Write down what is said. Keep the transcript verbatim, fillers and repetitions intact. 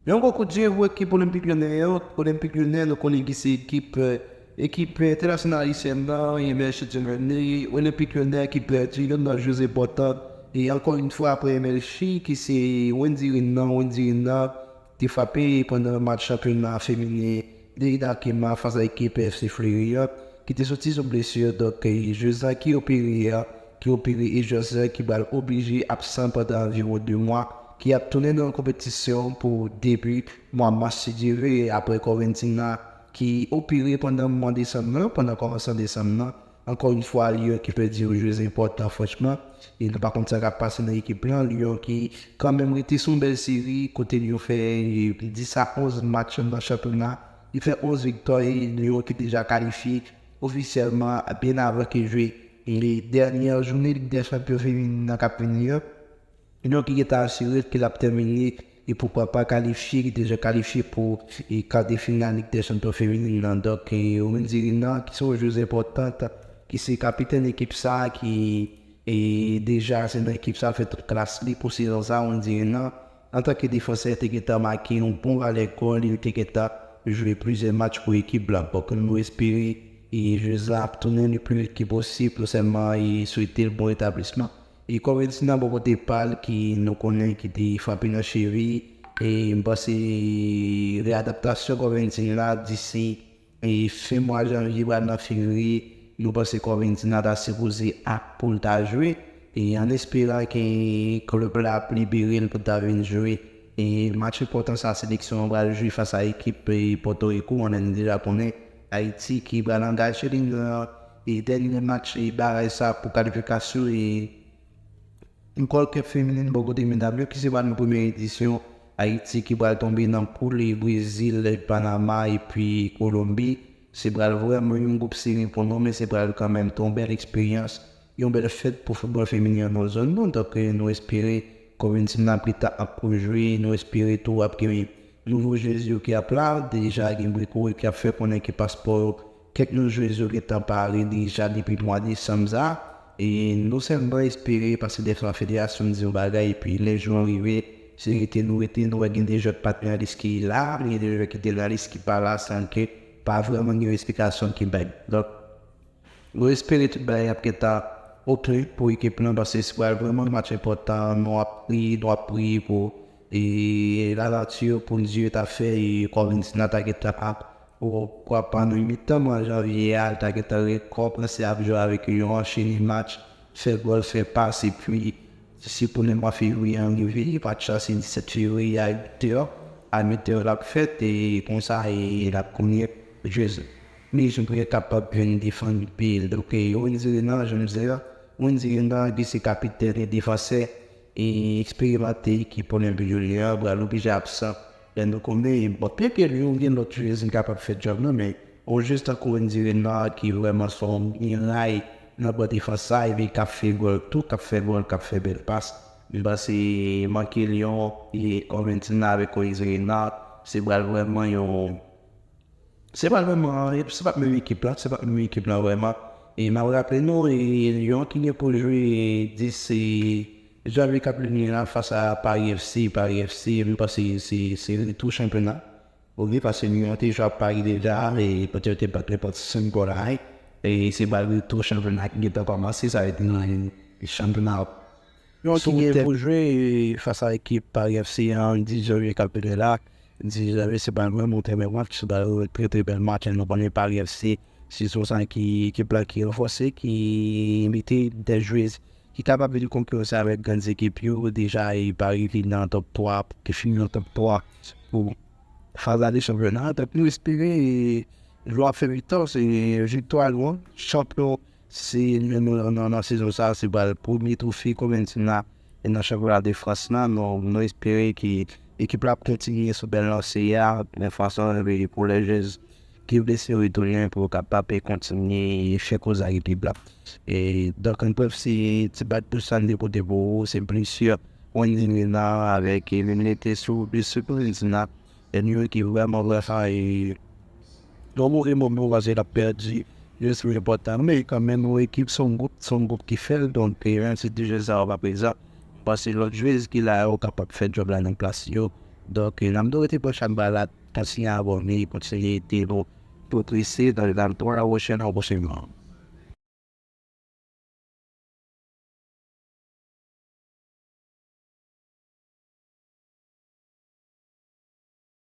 Yon gwo kout je pou ekip Olympique Lyonnais an. Olympique Lyonnais, nou konnen ki se ekip, eh, ekip entènasyonal ayisyèn nan, Emerse Dieuvene, Olympique Lyonnais ki pèdi youn nan jwez enpòtan. E ankò yon fwa apre Emerse, ki se Wendy Renard, Wendy Renard te frape pandan match chanpyona feminen de Inakema fas a ekip F C Fleury an, ki te soti sou blesi. Donk, eh, jwez la ki opere a, ki opere e jwez la ki pral oblije absan pandan anviwon de mwa, ki ap tounen nan konpetisyon pou debi mwa mas, si Dye vle, apre Corventina ki opere pandan mwa desanm nan, pandan kòmansman desanm nan. Ankò yon fwa, Lyon ki pèdi yon jwez enpòtan, franchman. E nou pa konn sa k ap pase nan ekip lan. Lyon ki kanmenm rete sou yon bèl seri, kote Lyon fè dis a onz match nan chanpyona. Li fè onz viktwa e Lyon ki deja kalifye ofisyèlman byen avan ke jwe e dènye jounen Lig dè Chanpyon feminen nan k ap vini an. Lyon ki gentan asire ke l ap tèmine e poukwa pa kalifye, ki deja kalifye pou e kar de final Lig dè Chanpyon feminen nan. Donk, e, Wendy Renard, ki se yon jwez enpòtan, ki se kapitèn ekip sa a, ki e deja se nan ekip sa a, l fè tout klas li pou sezon sa a, Wendy Renard. Antanke defansè, te gentan make yon bon valè gòl, li te gentan jwe plizyè match pou ekip la. Donk, nou espere e jwez la ap tounen le pli vit ke posib, nou sèlman e swete l bon retablisman. E Corventina bò kote pa l ki nou konnen ki te frape nan cheviy, e m panse readaptasyon Corventina disi e fen mwa janvye pral nan fevriye, nou panse Corventina ta sipoze ap pou l ta jwe. E an esperan ke klèb la ap libere l pou l ta vin jwe e match enpòtan sa seleksyon an pral jwe fas a ekip e Pòtoriko, konnen nou deja konnen Ayiti ki pral angaje li nan e dènye match e baraj sa pou kalifikasyon e Gold Cup feminin bò kote medam yo, ki se pral yon premye edisyon. Ayiti ki pral tonbe nan poul e Brezil, Panama epi Kolonbi. Se pral vrèman yon gwoup sere pou nou, men se pral kanmenm yon bèl eksperyans, yon bèl fèt pou foutbòl feminen an nan zòn nou. Donk, eh, nou espere Corventina pita ap pou jwe, nou espere tou ap gen nouvo jwez yo ki ap la. Deja gen Brico ki ap fè konnen ke paspò yo, kèk nan jwez yo gentan pare deja depi mwa desanm sa. E nou sèlman espere, paske dèfwa federasyon di yon bagay, epi lè jou an rive, se rete nou rete, nou wè gen de jwè patnè lis ki la, gen de jwè ki te nan lis ki pa la, san ke pa vrèman gen yon esplikasyon ki bay. Donk, nou espere tout bagay ap gentan oke pou ekip lan, paske se pral vrèman match enpòtan, nou ap priye, nou ap priye pou e lalati pou Dye ta fè e Corventina ta gentan ap, poukwa pa nan mitan mwa janvye a, l ta gentan rekòmanse ap jwe avèk yon ancheni match, fè gòl, fè pas, epi si pou nan mwa fevriye an rive, match la se disèt fevriye a uit è, a uit è l ap fèt, e konsa e l ap konnen jwez li pou kapab vin defann peyi l. Donk, e Wendy Renard, jan m di a, Wendy Renard ki se kapitèn e defansè e eksperimante ekip Olympique Lyonnais an pral oblije absan. Lè nou konnen, bon, byenke Lyon gen lòt jwez ki kapab fè djòb lan, men yon jwez tankou Wendy Renard ki vrèman se yon miray nan bò defans sa, epi k ap fè gòl tou, k ap fè gòl, k ap fè bèl pas. M panse manke Lyon e Corventina avèk Wendy Renard, se pral vrèman yon Se pa vrèman, se pa menm ekip la, se pa menm ekip la vrèman. E m ap raple nou, e, Lyon ki gen pou jwe dis janvye k ap vini la fas a Paris F C, Paris F C, m panse se, se retou chanpyona. Ou byen, paske Lyon te jwe ak Paris deja, e pote yo te bat nenpòt senk gòl a en. E se pral retou chanpyona ki gentan kòmanse, sa vle di nan chanpyona Lyon ki gen pou jwe, e, fas a ekip Paris F C an, dis janvye k ap vini la. Dis janvye se pral vrèman yon trè bèl match, se pral yon trè, trè bèl match. Nou konnen Paris F C, se yon sa ki, ekip la ki ranfòse, ki mete de jwez ki kapab vin konkiranse avèk grann ekip yo. Deja, e Paris vin nan top twa, ki fini nan top twa pou faz ale chanpyona. Donk, nou espere, e, Lyon ap fè mitan, se viktwa Lyon, chanpyon, se nan, nan, nan sezon sa, se pral premye twofe Corventina nan chanpyona de Frans la. Nou, nou espere ke ekip la ap kontinye sou bèl lanse a, men fason pou lè jwez ki blese retounen pou yo kapab kontinye fè koze ak ekip la. E, donk, an brèf, se ti bat bousan de pote pou ou, se blesi Wendy Renard avèk, e, li rete sou blesi Corventina. E Lyon ki vrèman, vrèman, e, nan move moman, paske l ap pèdi jwez enpòtan. Men kanmenm, yon ekip se yon gwoup, se yon gwoup ki fè l. Donk, e, menm si de jwez sa yo pa prezan, m panse lòt jwez ki la yo kapab fè djòb la nan plas yo. Donk, n ap nou rete pwòch ak ba la, kontinye abòne, kontinye ede nou pwogrese nan, nan pwochen, nan pwochen mwa.